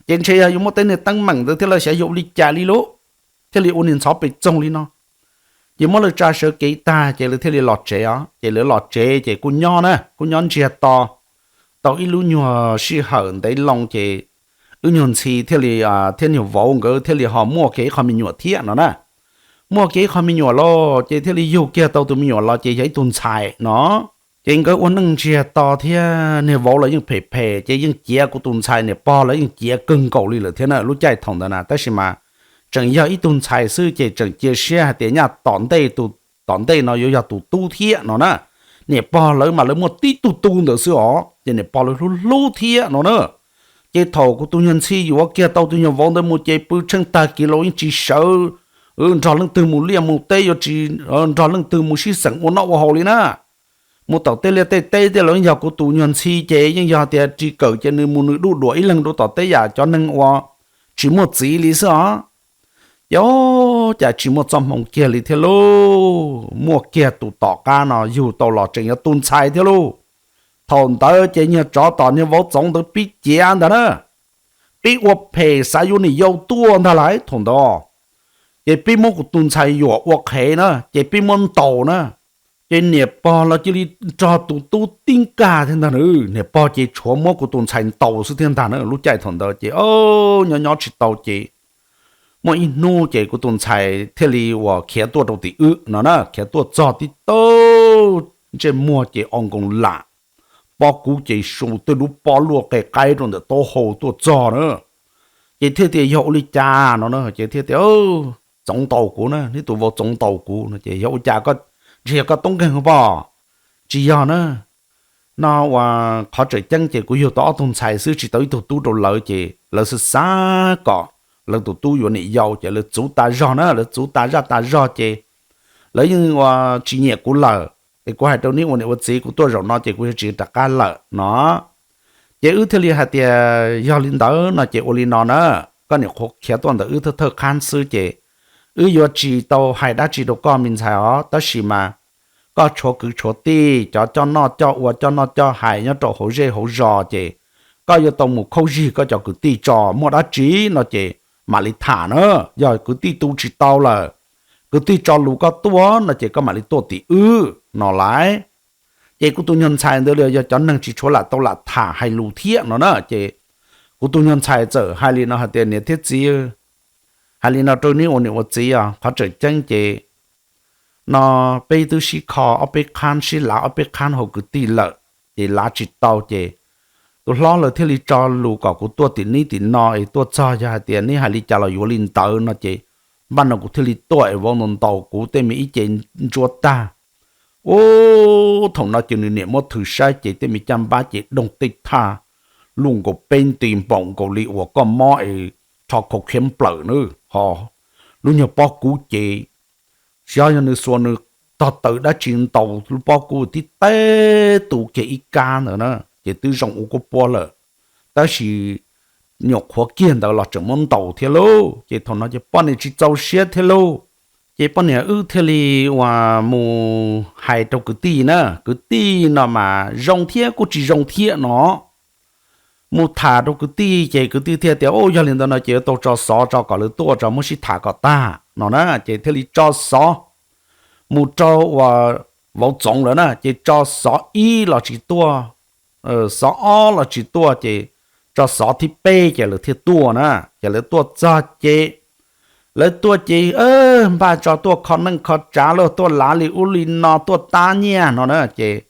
Ces ntshe yog yuav muaj tej niag teeb meem ntawd thiab lawv xyov yuav ua li cas li lauj, thiaj li ua niag ntxhov pes txoog li no. Ces muab lawv tsa sawv kev tag ces lawv thiaj li los tsev os. Ces lawv los tsev ces kuj nyob na, kuj nyob ntsiag to tau ib lub nyuag sij hawm ntev loo ces wb nyuag ntxhi thiaj li thiab niag vauv nkawd thiaj li ho muaj kiag ib qho me nyuam thiab no na. Muaj kiag ib qho me nyuam lauj ces thiaj li yug kiag tau tus me nyuam los ces yog ib tug ntxhais no. Ces nkawd ua neej ntsiag to thiab niag vauv los yeej phem phem ces yeej ciav kuv tus ntxhais, niam pog los yeej ciav kawg nkaus li lawm thiab na lub caij thaum ntawd na. Tab sis mas tseem yog ib tug ntxhais xwb ces tseem cia siab hais tias nyaj tom ntej tus tom ntej no yuav yog tus tub thiab no na. Niam pog lawv mas lawv muaj tib tug tub ntawd xwb os ces niam pog lawv hlub hlub thiab no na. Ces thaum kuv tus nyuag ntxhi yuav kiag tau tus nyuag vauv ntawd mus ces pw tsheej tag kis los yeej tsis sawv nrog leej twg mus liaj mus teb, yuav tsis nrog leej twg mus sib xeem ua noj ua haus li na. Mus tom tej liaj tej teb tej los yeej yog kuv tus nyuag ntxhi ces yeej yog tias ris kawm ces nws mus nws duj duam ib leeg rau tom teb yam cov neeg uas tsis muaj txiv li xwb os. Ces cas tsis muaj txoj hmoo kiag li thiab lauj, muaj kiag tus tom qab no yug tau los tseem yog tus ntxhais thiab lauj. Thaum ntawd ces niag tsov tom niag vauv txoov ntawd pib ciav ntag na. peb ua phem xav yuav niam yau tuaj ntag lauj thaum ntawd. Ces peb muab kuv tus ntxhais yuam ua qhev na, ces peb muab ntaus na. Ces niam pog los cia li nrog tus tub tib nkag thiab ntag na. Niam pog ces tshuav muab kuv tus ntxhais ntaus xwb thiab ntag na. Lub caij thaum ntawd ces nyob nyob tsis tau ces muaj ib hnub ces kuv tus ntxhais thiaj li uas khiav tuaj rau tim wb no na, khiav tuaj txog tib tau ntsej muag ces o nkoos lam, pob kub ces su tej lub pob luaj qe qaib rau ntawm taub hau tuaj txog na. Ces thiaj tias yog ua li cas no na, ces thiaj tias txoov ntaus kuv na, neb tus vauv txoov ntaus kuv no. Ces yog ua cas, ntshe yog koj toob nkeeg pom? Tsis yog na, no uas qhov tseem ceeb ces kuv yug tau ob tug ntxhais xwb tsis tau ib tug tub rau lawv, ces lawv xav xav kom lawv tus tub yuav niam yau ces lawv txuv tas zog na, lawv txuv tas zaj tas zog ces lawv yeej uas tsis nyiam kuv lawm. Es kuv hais rau neb ua niam ua txiv, kuv tuaj zaum no ces kuv yuav tsis rov qab lawm no. Ces wb thiaj li hais tias yog li ntawd no ces ua li no na, koj niam qhuav khiav tuaj ntawm wb thawj thawj qhab xwb ces wb yuav tsis tau hais dab tsi rau koj me ntxhais os, tab sis mas koj tshuav kwv tshuav tij, cov coj noj coj ua coj noj coj hais nyob rau hauv zej hauv zos ces koj yuav tau mus khaub zig koj cov kwv tij tso, muaj dab tsi no ces mam li tham na. Yog kwv tij tu tsis tau lawm, kwv tij tso lus koj tuaj no ces koj mam li tuaj tim wb no lauj. Ces kuv tus nyuag ntxhais ntawd li yog cov neeg tsis tshuav lam tau lam tham hais lus thiab no na, ces kuv tus nyuag ntxhais txawm hais li no hais tias niam thiab txiv, hais li no rau neb ua niam ua txiv os, qhov tseem ceeb ces no peb twb sib kho ob peb qhab, sib lav ob peb qhab hauv kwv tij lawm, ces lav tsis tau ces tus hlob lawv thiaj li tso lus kom kuv tuaj tim neb tim no es tuaj txog yog hais tias neb hais li cas los yuav li ntawd no ces npaj no kuv thiaj li tuaj es vauv ntaus ntaus kuv tej me ib ce ntsuab tag. Ub, thaum no ces nws niam muab thws saib ces tej me caj npab ces doog tej thaj luaj nkaus peb nti npaum nkaus li uas koj mob es rho khau khiab nplawm na, ho lub nyuag pob kub ces xyov yog nws xuas nws tog taws dab tsi ntaus lub pob kub tib teb tus kiag ib kab ntawd na, ces twb zoo ua kuj puab lawm. Tab sis nyuam qhuav kiag ntawd los tseem muab ntaus thiab lauj, ces thaum no ces poj niam tsis txaus siab thiab lauj. Ces poj niam wb thiaj li uas mus hais rau kwv tij na, kwv tij no mas zoo thiab kuj tsis zoo thiab no. Mus tham rau kwv tij ces kwv tij thiaj tias, u, yog li ntawd no ces yuav tau tso xov tso kom lawv tuaj tso muab sib tham kom tag no na, ces thiaj li tso xov mus rau uas vauv txoov lawm na, ces tso xov ib los tsis tuaj, xov ob los tsis tuaj, ces tso xov thib peb ces lawv thiaj tuaj na. Ces lawv tuaj txog ces lawv tuaj ces npaj tso tuaj kho neej kho tsav lauj, tuaj lav li ub li no tuaj tab nyiaj no na, ces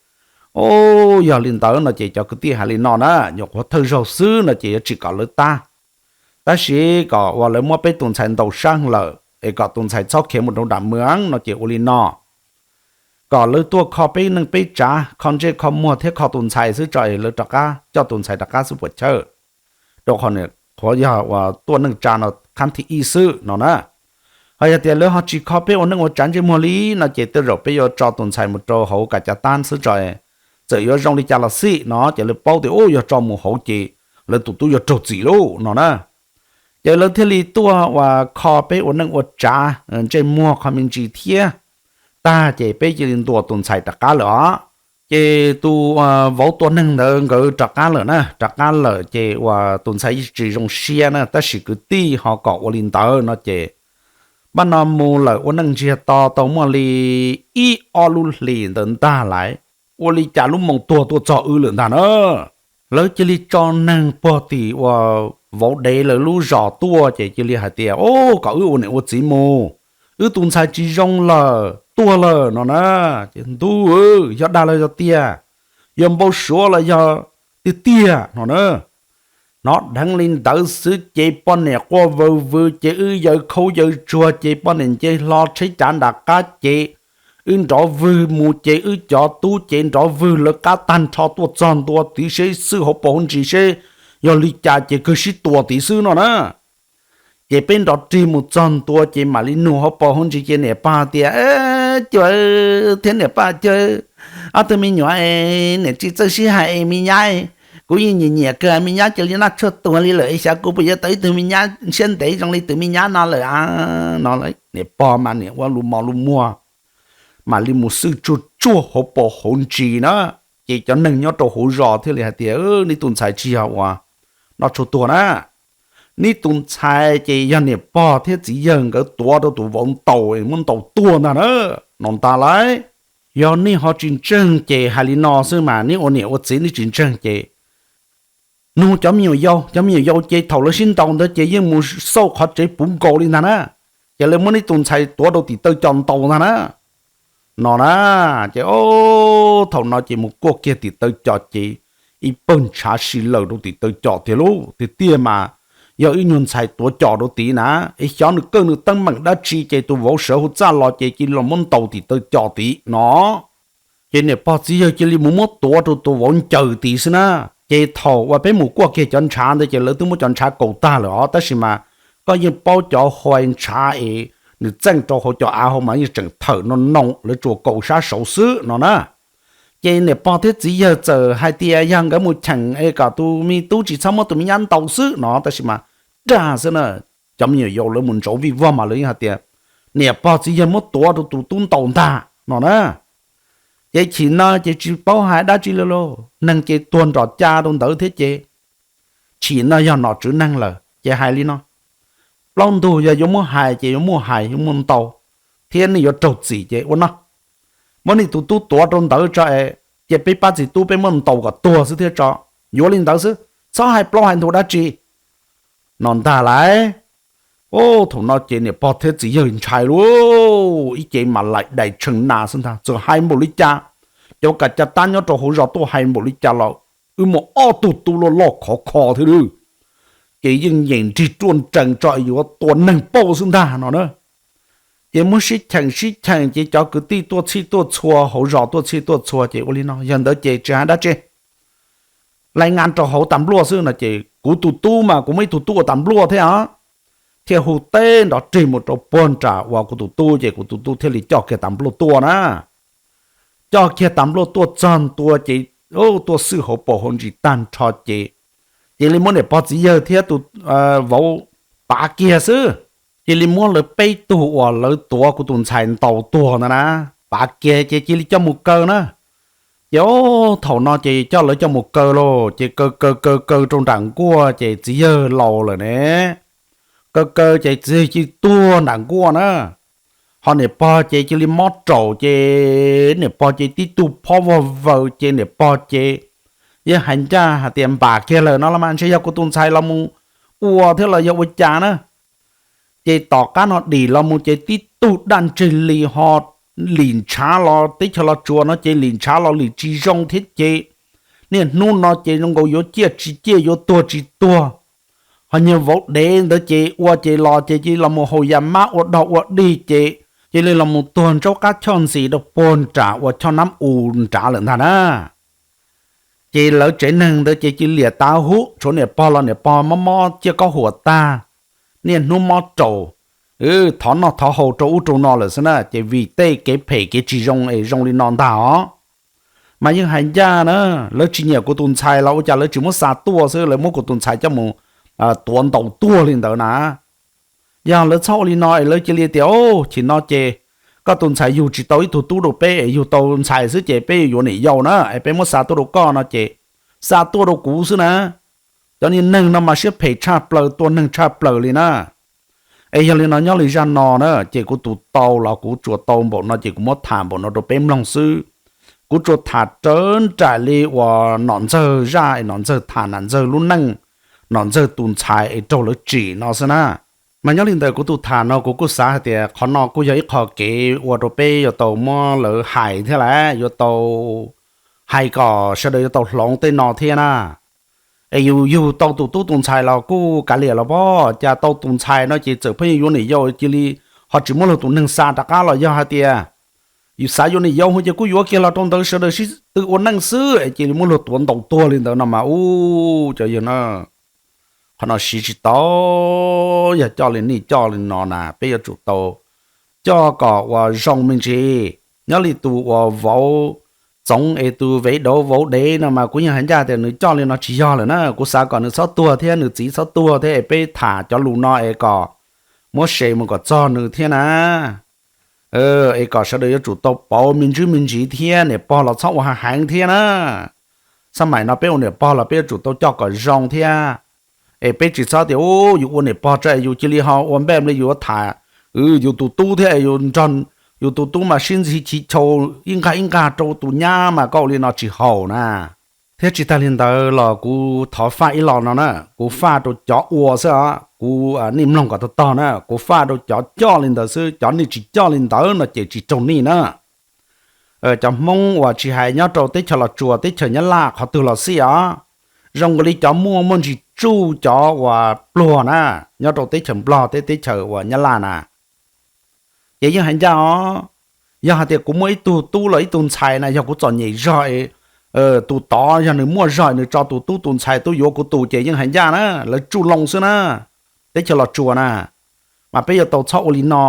u, yog li ntawd no ces cov kwv tij hais li no na, nyuam qhuav thawj zaug xwb no ces yuav tsis kom lawv tab, tab sis kom uas lawv muab peb tus ntxhais ntaus sab lawm es kom tus ntxhais txhob khiav mus rau nram mws no ces ua li no, kom lawv tuaj kho peb neej peb tsav, kho ntsej kho muag thiab kho tus ntxhais xwb tso es lawv rov qab coj tus ntxhais rov qab xwb puas chawj, rau qhov qhuav yog uas tuaj neej tsa no qhab thib ib xwb no na. Ho yog tias lawv ho tsis kho peb ua neej ua tsav ntsej muag li no ces tej zaum peb yuav tso tus ntxhais mus rau hauv kas cav tab xwb tso, txawm yuav zoo li cas los xij no ces lawv paub tias u, yog tso mus hauv ces lawv tus tub yuav raug txim lauj no na. Ces lawv thiaj li tuaj uas kho peb ua neej ua tsav ntsej muag kho me ntsis thiab tag ces peb cia li ntuas tus ntxhais rov qab lawm os. Ces tus vauv tua neeg ntawd nkawd rov qab lawm na, rov qab lawm ces uas tus ntxhais yeej tsis zoo siab na, tab sis kwv tij ho kom ua li ntawd no ces npaj no mus lawm ua neej ntsiag to tau muaj li ib ob lub hlis ntawd ntag lais, ua li cas lub moo tuag tuaj txog wb lawm ntag na. Lawv cia li tso neeg puag tim uas vauv dev lawv lub zos tuaj ces cia li hais tias, o, kom wb ua niam ua txiv mus, wb tus ntxhais tsis zoo lawm tuag lawm no na. Ces ntuj, yog dag los yog tiag, yog npau suav los yog tiag tiag no na. Hnov dheev li ntawd xwb ces poj niam quaj vawv vwv ces wb yaws khaub yaws tsuag ces poj niam nce hlo tsheb cav nram qab ces wb nrov vwg mus ces wb cov tub ces nrov vwg lawv qab tag nrho tuaj txog ntua tid seb xwb hauv paus hauv ntsis seb yog li cas ces kawg sib tua tid xwb no na. Ces peb nrov rig mus txog ntua ces mam li nug hauv paus hauv ntsis ces niam pog tias, cuag thiab niam pog, cuag ob tug me nyuam, niam tsis txawj sib hais me nyab, kuv yeej nyiam nyiam kawg me nyab cia li noj tshuaj tuag li lawm, xyov kuv puas yuav tau ib tug me nyab siab ntev zoo li tus me nyab no lawm a no. Niam pog mas niam ua lus mos lus muag mam li mus xwj tsuag tsuag hauv paus hauv ntsis na. Ces cov neeg nyob rau hauv zos thiaj li hais tias, neb tus ntxhais tsis yog uas noj tshuaj tuag na. neb tus ntxhais ces yog niam pog thiab txiv yawg nkawd tuav rau tus vauv ntaus muab ntaus tuag ntag na, no ntag lauj. Yog nej ho tsis ntseeg ces hais li no xwb mas, neb ua niam ua txiv nej tsis ntseeg ces nug cov me nyuam yaus, cov me nyuam yaus ces thaum lawv sib ntaus ntawd ces yeej mus xauj qhov tsev puv nkaus li ntag na, ces lawv muab neb tus ntxhais tuav rau tim taw cos ntaus ntag na, no na. Ces thaum no ces mus kuaj kiag tim taw cos ces ib pawg ntshav si lawm rau tim taw cos tiag lauj. Tiag tiag mas yog ib nyuag ntxhais tuav cos rau tid na, es xyov nws kawj nws teeb meem dab tsi ces tus vauv sawv hauv txaj los ces cia li los muab ntaus tim taw cos tid no. Ces niam pog txiv yawg cia li mus muab tuav rau tus vauv ncaws tid xwb na. Ces thaum uas peb mus kuaj kiag cov ntshav ntawd ces lawv twb muab cov ntshav kaus tag lawm os, tab sis mas koj yeej paub cov huai ntshav es nws txeej rau hauv cov av hauv mas yeej tseem thawm no no, lawv tsuas kaus sab saud xwb no na. Ces niam pog thiab txiv yawg txawm hais tias yog nkawd mus cheem es kom tus me tub tsis txhob muab tus me nyab ntaus xwb no, tab sis mas dag xwb na. Cov me nyuam yaus lawv mus ntsauv vij vog mas lawv yeej hais tias niam pog txiv yawg muab tuav rau tus tub ntaus ntag no na. Ces chim no ces tsis paub hais dab tsi li lauj, neeg ces tuag nrom ca rau ntawd thiab ces chim no yog nom tswv neeg lawm ces hais li no, plaub ntug yog yuav muab hais ces yuav muaj hais yuav muaj ntaus, thiab nej yuav raug txim ces ua no, muab nej tus tub tuav rau ntawd tso es cia peb pab txiv tub peb muab ntaus kom tuag xwb thiab tso, yuav li ntawd xwb, txhob hais plaub hais ntug dab tsi no ntag lauj. Thaum no ces niam pog thiab txiv yawg ntshai lauj, ib ce mas laim dais tshee na xwb ntag, txawm hais npaum li cas, cov kav ca tab nyob rau hauv zos tuaj hais npaum li cas los wb muaj ob tug tub loj loj khov kho thiab lauj, ces yeej nyeem nrig ruaj nrees tso yuav tua neeg pauj xwb ntag no na. Ces muab sib cheem sib cheem ces cov kwv tij tuaj txhij tuaj txhua, hauv zos tuaj txhij tuaj txhua ces ua li no, yog ntawd ces tsis hais dab tsi, laij nqa rau hauv tas npluaj xwb no ces kuv tus tub mas kuv muaj ib tug tub ua tas npluaj thiab os, thiaj hu teb nrov rig mus rau puag nram uas kuv tus tub ces kuv tus tub thiaj li coj kiag tas npluaj tuaj na. Coj kiag tas npluaj tuaj txog ntua ces tuaj xwj hauv paus hauv ntsis tag nrho ces cia li muab niam pog txiv yawg thiab tus vauv pav kiag xwb. Cia li muab lawv peb tug uas lawv tuav kuv tus ntxhais ntaus tuag ntawd na, pav kiag ces cia li coj mus kaw na. Ces thaum no ces coj lawv coj mus kaw lauj, ces kaw kaw kaw kaw rau nram nkuaj ces txiv yawg laus lawm ne. Kaw kaw ces txiv yawg cia li tuag nram nkuaj na. Ho niam pog ces cia li mob raum ces niam pog ces tib tug phob vog vaws ces niam pog ces yeej hais ncaj hais tias npam kiag lawm no los mas ntshe yog kuv tus ntxhais los mus ua thiab los yog ua cas na. Ces tom qab no dim los mus ces tib tug daj ntseg li ho lim ntshav los teb chaws Los Tsuas no ces lim ntshav los lim tsis zoo thiab ces niaj hnub no ces zoo nkaus yuav ciaj tsis ciaj yuav tuag tsis tuag. Ho niag vauv dev ntawd ces ua ces los ces cia li los mus haus yas mab ua dog ua dig ces cia li los mus tuag ntsaub qab choj ntxis rau puag nram uas choj nab u nrad lawm ntag na. Ces lawv tsev neeg ntawd ces cia li liam tav huv, tshuav niam pog los niam pog mob mob ciaj kaub huam tag, niaj hnub mob raum, thov noj thov haus rau ub rau no lawm xwb na. Ces vim tej kev phem kev tsis zoo es zoo li no ntag os. Mas yeej hais ncaj na, lawv tsis nyiam kuv tus ntxhais los ua cas lawv tsis muab xa tuaj xwb, lawv muab kuv tus ntxhais coj mus tuav ntaus tuag li ntawd na. Yog lawv txhob ua li no es lawv cia li tias, o, chim no ces koj tus ntxhais yug tsis tau ib tug tub rau peb es yug tau ntxhais xwb ces peb yuav niam yau na es peb muab xa tuaj rau koj no ces xa tuaj rau kuv xwb na. Cov niag neeg no mas siab phem tshaj plaws, tua neeg tshaj plaws li na. Es yog li no nyob li zaj no na ces kuv tus tau los kuv tsuas tau npaum no ces kuv muab tham npaum no rau peb mloog xwb. Kuv tsuas tham rawv nraim li uas nom ntxawg zaj es nom ntxawg tham nom ntxawg lub neej, nom ntxawg tus ntxhais es raug lawv tsim no xwb na. Mas nyob li ntawd kuv tus tham no kuv kuj xav hais tias qhov no kuj yog ib qho kev ua rau peb yuav tau muab lawv hais thiab lauj, yuav tau hais kom sawv daws yuav tau hloov tej no thiab na. Es yus yug tau tus tub tus ntxhais los kuj kav liam los pob, cas tau tus ntxhais no ces txawm pheej yuav niam yau cia li ho tsis muab luag tus neeg xa rov qab los yog hais tias yus xav yuav niam yau ces kuj yuav kiag los rau ntawd sawv daws sib tw ua neej xwb es cia li muab luag tuav ntaus tuag li ntawd no mas ub cov yawg na. Qhov no siv tsis tau, yog coj li nej coj li no na peb yuav tsum tau coj kom uas zoo me ntsis. Nyob li tus uas vauv txoov es tus vev dauv vauv dev no mas kuv yeej hais ncaj tias nws coj li no tsis yog lawm na, kuv xav kom nws txhob tuag thiab nws txiv txhob tuag thiab es peb tham cov lus no es kom muab se mus kom txog nws thiab na. Es kom sawv daws yuav tsum tau pauv me ntsis me ntsis thiab, niam pog los txhob ua heev heev thiab na. Xab maim no peb ua niam pog los peb yuav tsum tau coj kom zoo thiab. Es peb tsis txhob tias u yus ua niam pog tso yus cia li ho ua npej li yus yuav tham yus tus tub thiab yus nrog yus tus tub mas sib ntxhi chiv chau ib nqag ib nqag rau tus nyab mas koj ua li no tsis haum na. Thiab tsis tag li ntawd los kuv thov faj ib los no na, kuv faj rau cov ua xwb os, kuv nej mloog kom tog tog na, kuv faj rau cov coj li ntawd xwb, cov nej tsis coj li ntawd no ces tsis raug nej na. Cov Hmoob uas tsis hais nyob rau teb chaws Los Tsuas teb chaws Nyab Laj qhov twg los xij os, zoo nkaus li cov muaj muaj ntsis tsuj cov uas pluag na, nyob rau teb chaws Nplog thiab teb chaws uas Nyab Laj na, ces yeej hais ncaj os. Yog hais tias kuv muaj ib tug tub los ib tug ntxhais na yog kuv txom nyem zog es tus tod yog nws muaj zog nws tso tus tub tus ntxhais tuaj yuav kuv tus ces yeej hais ncaj na, lawv tsuj loo xwb na, teb chaws Los Tsuas na. Mas peb yuav tau txhob ua li no,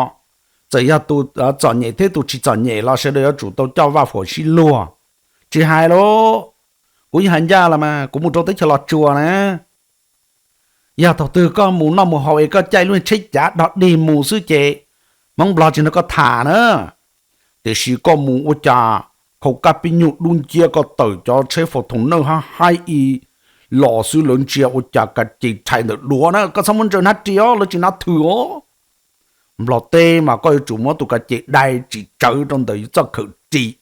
txawm yog tus txom nyem thiab tus tsis txom nyem los sawv daws yuav tsum tau coj vaj huam sib luag. Tsis hais lauj, kuv yeej hais ncaj los mas kuv mus rau teb chaws Los Tsuas na, yog thaum twg koj mus noj mus haus es koj caij lub tsheb cav dog dig mus xwb ces Hmoob Nplog tsis nrog koj tham na. Tiam sis koj mus ua cas haus kab pib nyuj dub nciab koj tawm cov tsheb Fortuner hab haib i los xwb lawv ntsia ua cas ka ces rhais ntawm duav na, koj txhob muab ntsaws hnab ris os, lawv tsis nab thwm os. Nplog teb mas koj yuav tsum muab tus ka ces dai tsis tsawv rau ntawm yus txoj khawm ris,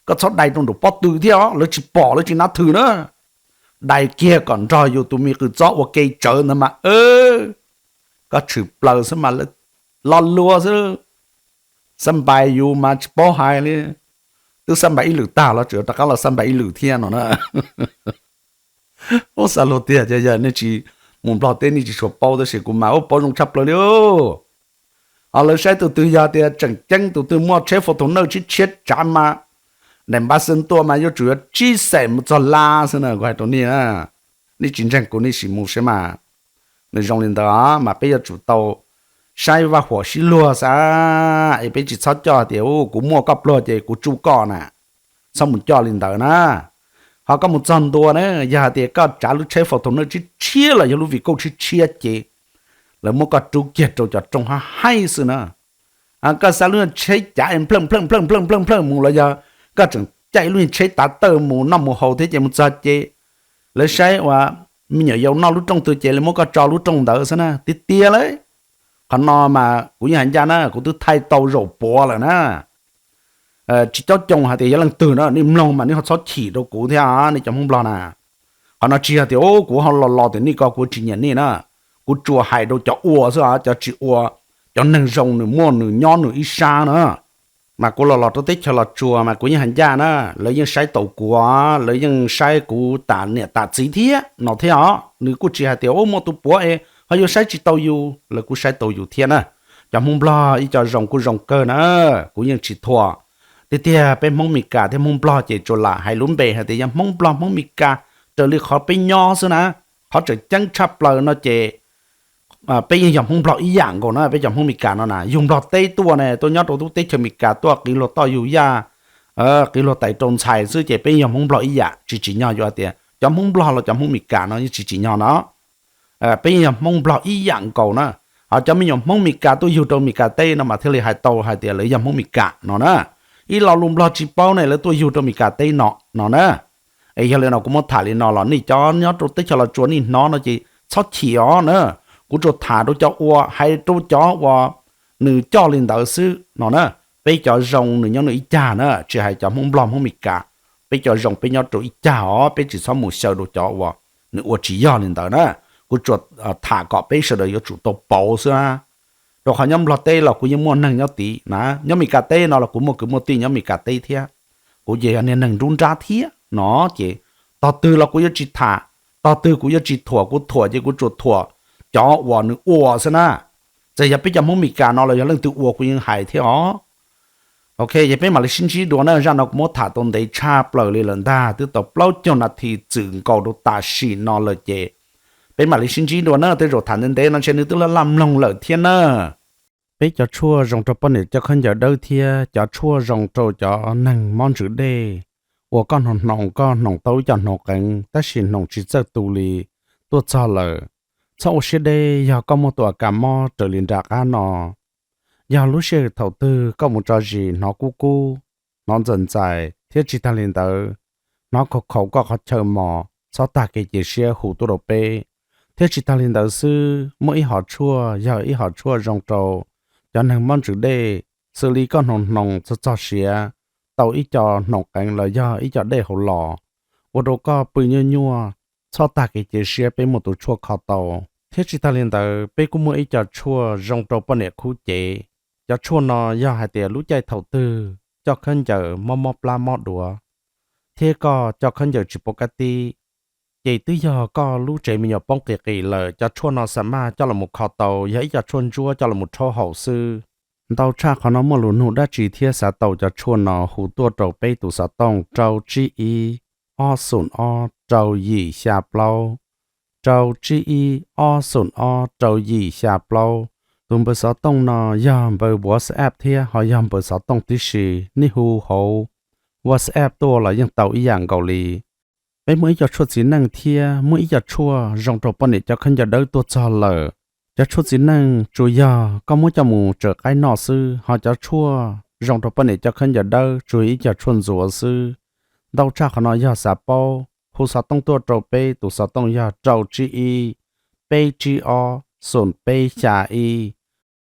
koj txhob dai rau nraum pob tw thiab os, lawv tsis pom lawv tsis nab thwm na. Dai kiag kom nrog yus tus me qws txob ua ke tsawv ntawd mas koj tshwm plaws xwb mas lawv lo lua xwb. Xab npais yus mas tsis paub hais li, twb xab npais ib lwm tag los tseem rov qab los xab npais ib lwm thiab no na. Ub, xav luag tiag, yog nej tsis mus Nplog teb nej tsis tshua paub tab sis kuv mas ub paub zoo tshaj plaws li. Ho lawv saib tus twg yog tias tseem ceeb tus twg muaj tsheb Fortuner tshiab tshiab tsav mas daim npav xees tuaj mas yuav tsum yuav tsib xees mus txog lab xwb na, kuv hais rau nej na. Nej tsis ntseeg kuv nej sim mus saib mas. Nws zoo li ntawd mas peb yuav tsum tau saib vaj huam sib luag xwb es peb tsis txhob coj tias kuv muaj koj pluag ces kuv tsuj koj na. Txhob mus coj li ntawd na. Ho koj mus txog ntua na, yog hais tias koj tsav lub tsheb Fortuner tshiab tshiab los yog lub Vigo tshiab tshiab ces lawv muab koj rub kiag rau cov rooj hab haib xwb na. Koj xa lub tsheb cav nplawj nplawj nplawj nplawj nplawj mus los yog koj tseem caij lub tsheb tav tawj mus noj mus haus thiab ces mus txog ces lawv saib ua me nyuam yaus noj lub rooj twg ces lawv muab koj tso lub rooj ntawd xwb na, tiag tiag lauj. Qhov no mas kuv yeej hais ncaj na, kuv twb thaij tau zaum puav lawm na. Tsis cob coo hais tias yog leej twg na, nej mloog mas nej ho txhob chim rau kuv thiab nej cov Hmoob Nplog na. Qhov no tsis yog tias kuv ho los los tias nej ko kuv tsis nyiam nej na. Kuv tsuas hais rau cov ua xwb, cov tsis ua, cov neeg zoo nws muaj nws nyob nws ib sab na. Mas kuv los los rau teb chaws Los Tsuas mas kuv yeej hais ncaj na, lawv yeej saib taus kuv, lawv yeej saib kuv tam niam tam txiv thiab no thiab os. Nws kuj tsis hais tias muaj tus puav es ho yuav saib tsis taus yus, lawv kuj saib taus yus thiab na. Cov Hmoob Nplog ib co zoo kuj zoo kawg na, kuv yeej tsis thuam. Tiag tiag peb Hmoob Mes Kas thiab Hmoob Nplog ces tsuas lam hais lub npe hais tias yog Hmoob Nplog Hmoob Mes Kas raws li qhov peb nyob xwb na. Qhov tseem ceeb tshaj plaws no ces peb yeej yog Hmoob Nplog ib yam nkaus na, peb cov Hmoob Mes Kas no na, yug Nplog teb tuaj ne, tuaj nyob rau lub teb chaws Mes Kas tuaj qiv luag toj yug yaj, qiv luag tais rau ntxhais xwb ces peb yeej yog Hmoob Nplog ib yam, tsis tsim nyog yuav hais tias cov Hmoob Nplog los cov Hmoob Mes Kas no yeej tsis tsim nyog no. Peb yeej yog Hmoob Nplog ib yam nkaus na. Ho cov me nyuam Hmoob Mes Kas tuaj yug rau Mes Kas teb no mas thiaj li hais tau hais tias lawv yog Hmoob Mes Kas no na. Ib lo lus Nplog tsis paub ne lawv tuaj yug rau Mes Kas teb no no na. Es yog li no kuv muab tham li no los nej cov nyob rau teb chaws Los Tsuas nej hnov no ces txhob chim os na. Kuv tsuas tham rau cov ua, hais rau cov uas nws coj li ntawd xwb no na. Peb cov zoo nws nyob nws ib cag na, tsis hais cov Hmoob Nplog Hmoob Mes Kas. Peb cov zoo peb nyob rau ib cag os, peb tsis txhob mus xyaw rau cov uas nws ua tsis yog li ntawd na. Kuv tsuas tham kom peb sawv daws yuav tsum tau pauv xwb na. Rau qhov nyob Nplog teb los kuv yeej muaj neeg nyob tid na, nyob Mes Kas teb no los kuv muaj kwv muaj tij nyob Mes Kas teb thiab. Kuv ces yog niag neeg nruab nrab thiab no ces tog twg los kuv yuav tsis tham, tog twg kuv yuav tsis thuam, kuv thuam ces kuv tsuas thuam cov uas nws ua xwb na. Txawm yog peb cov Hmoob Mes Kas no los yog leej twg ua kuv yeej hais thiab os. Ok, ces peb mam li sib ntsib dua na, zaj no kuv muab tham tau ntev tshaj plaws li lawm ntag, twb tau plaub caug nas this txwm nkaus rau tam sim no lawm ces peb mam li sib ntsib dua na, tej zaum tham ntev ntev no ntshe nws twb laj laj mloog lawm thiab na. Peb cov tshuaj zoo rau poj niam coj khaub ncaws dawb thiab cov tshuaj zoo rau cov neeg mob ntsws dej, uas koj hnoos hnoos koj hnoos tau ib co hnoos qeev tab sis hnoos tsis txawj tu li tuaj txog lawm. Txhob ua siab deb yog koj muaj tus a kas mob raws li nram qab no. Yog lub sij hawm thaum twg koj mus tso zis hnov kub kub, hnov ntxaws ntxais thiab tsis tag li ntawd, hnov khaus khaus koj qhov chaw mos, txhob tag kev cia siab hu tuaj rau peb. Thiab tsis tag li ntawd xwb, muaj ib hom tshuaj yog ib hom tshuaj zoo rau cov neeg mob ntsws dej, xws li koj hnoos hnoos txog txog siav, tau ib co hnoos qeev los yog ib co dej hauv los, ua rau koj pw nyuaj nyuaj, txhob tag kev cia siab peb muaj tus tshuaj kho tau. Thiab tsis tag li ntawd, peb kuj muaj ib co tshuaj zoo rau poj niam khub cev. Cov tshuaj no yog hais tias lub caij thaum twg coj khaub ncaws mob mob plab mob duav, thiab koj coj khaub ncaws tsis pov kab tib, ces twb yog koj lub tsev me nyuam poob qis qis lawm, cov tshuaj no xa maj coj los mus kho tau, yog ib co tshuaj ntsuab coj los mus rhaub haus xwb. Ntau tshaj qhov no muaj lus nug dab tsi thiab xav tau cov tshuaj no hu tuaj rau peb tus xov tooj rau tsib ib, ob xoom ob, rau yim xya plaub, rau tsib ib, ob xoom ob, rau yim xya plaub. Tus npawb xov tooj no yog npawb WhatsApp thiab ho yog npawb xov tooj tib si, nej hu hauv WhatsApp tuaj los yeej tau ib yam nkaus li. Peb muaj ib co tshuaj txiv neej thiab muaj ib co tshuaj zoo rau poj niam coj khaub ncaws dawb tuaj txog lawm. Cov tshuaj txiv neej tsuas yog koj muab coj mus tsawm qaib noj xwb, ho cov tshuaj zoo rau poj niam coj khaub ncaws dawb tsuas yog ib co tshuaj ntxuav xwb. Ntau tshaj qhov no yog xav paub, hu xov tooj tuaj rau peb tus xov tooj yog rau tsib ib, peb tsib ob, xoom peb xya ib.